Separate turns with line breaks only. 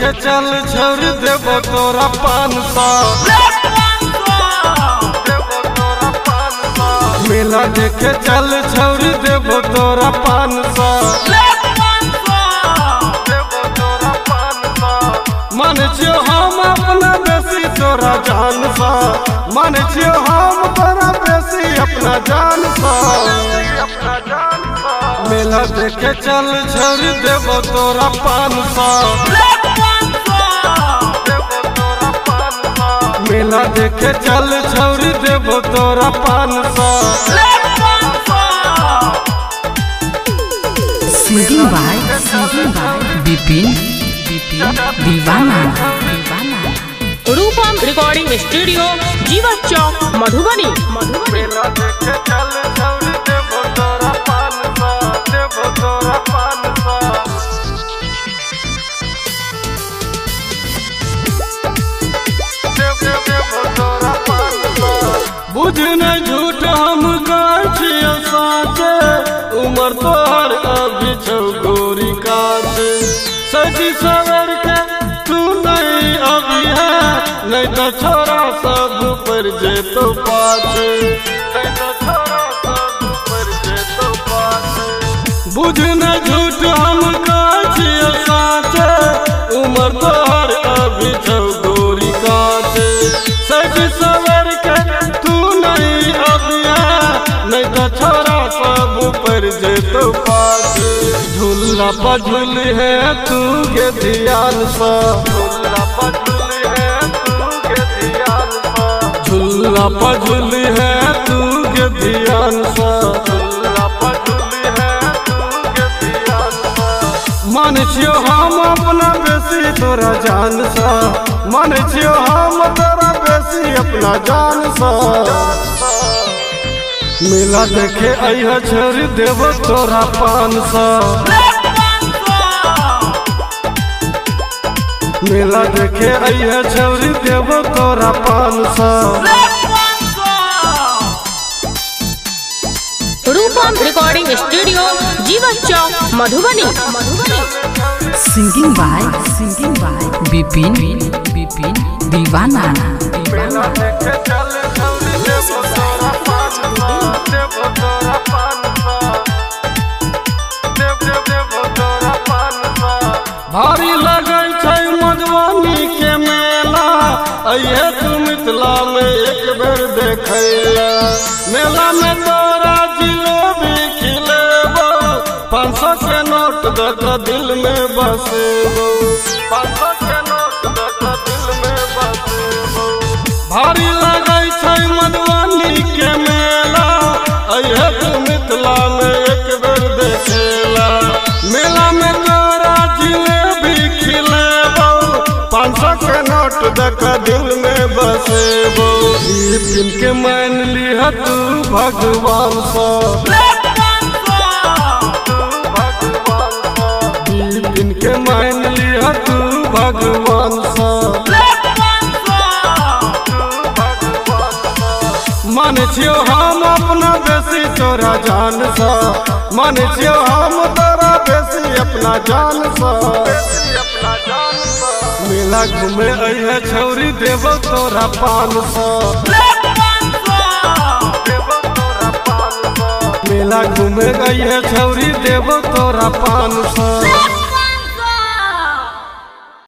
देखे चल छोड़ देबो तोरा 500। मेला देखे चल छोड़ देबो तोरा 500। मन छियो हम अपना बेसी तोरा जान सा, मन छियो हम तोरा बेसी अपना जान सा। मेला देखे चल छोड़ देबो तोरा 500। मेला देखे चल छोड़ देबो तोरा 500।
Singing by Bipin Deewana.
Rupam recording studio, Jeevan Chowk, Madhubani.
मेला देखे चल छोड़ देबो तोरा 500, देबो तोरा 500। बुझ न झूठ हम कहै छियौ साँचे, उमर तोहर अभी छौ गोरी काचे। सजी सवर के तू नहीं अभी है, नहीं तो छोरा सब पर जेतो पाछे, नहीं तो छोरा सब पर जेतो पाछे। बुझ न झूठ हम कहै छियौ साँचे, उमर तोहर अभी छौ गोरी काचे। सजी सवर के तू नहीं अभी है, नहीं तो छोरा सब पर जेतो पाछे। झूला पर झूल है तू के ध्यान सा, झूला पर झूल है तू के ध्यान सा, झूला पर झूल है तू के ध्यान सा, झूला पर झूल है तू के ध्यान सा। मन छियो हम अपना बेसी तोरा जान सा, मन छियो हम तोरा बेसी अपना जान सा। मेला देखे अइह छोड़ देबो तोरा 500। मेला देखे अइह छोड़ देबो तोरा 500।
Rupam recording studio, Jeevan Chowk, Madhubani.
Singing by Bipin Deewana.
मेला देखे चल छोड़ देबो तोरा 500, देबो तोरा 500, देबो तोरा 500। भारी लगै छै मधुबनी के मेला, अइहे तू मिथिला में एक बेर देखैला। मेला में तोरा जिलेबी खिलेबो, 500 के नोट दऽ कऽ दिल में बसेबो, 500 के नोट दऽ कऽ दिल में बसेबो। भारी लगै छै मधुबनी के मेला, अइहे तू मिथिला में एक बेर देखेला। मेला में तोरा जिलेबी खिलेबो, 500 के नोट दऽ कऽ दिल में बसेबो। बिपिन के मान लिह तू भगवान सा, बिपिन के मान लिह तू भगवान सा। मन छियो हम अपना बेसी तोरा जान सा, मन छियो हम तोरा बेसी अपना जान सा। मेला घूमे अइहे छौरी देबो तोरा 500। मेला घूमे अइहे छौरी देबो तोरा 500।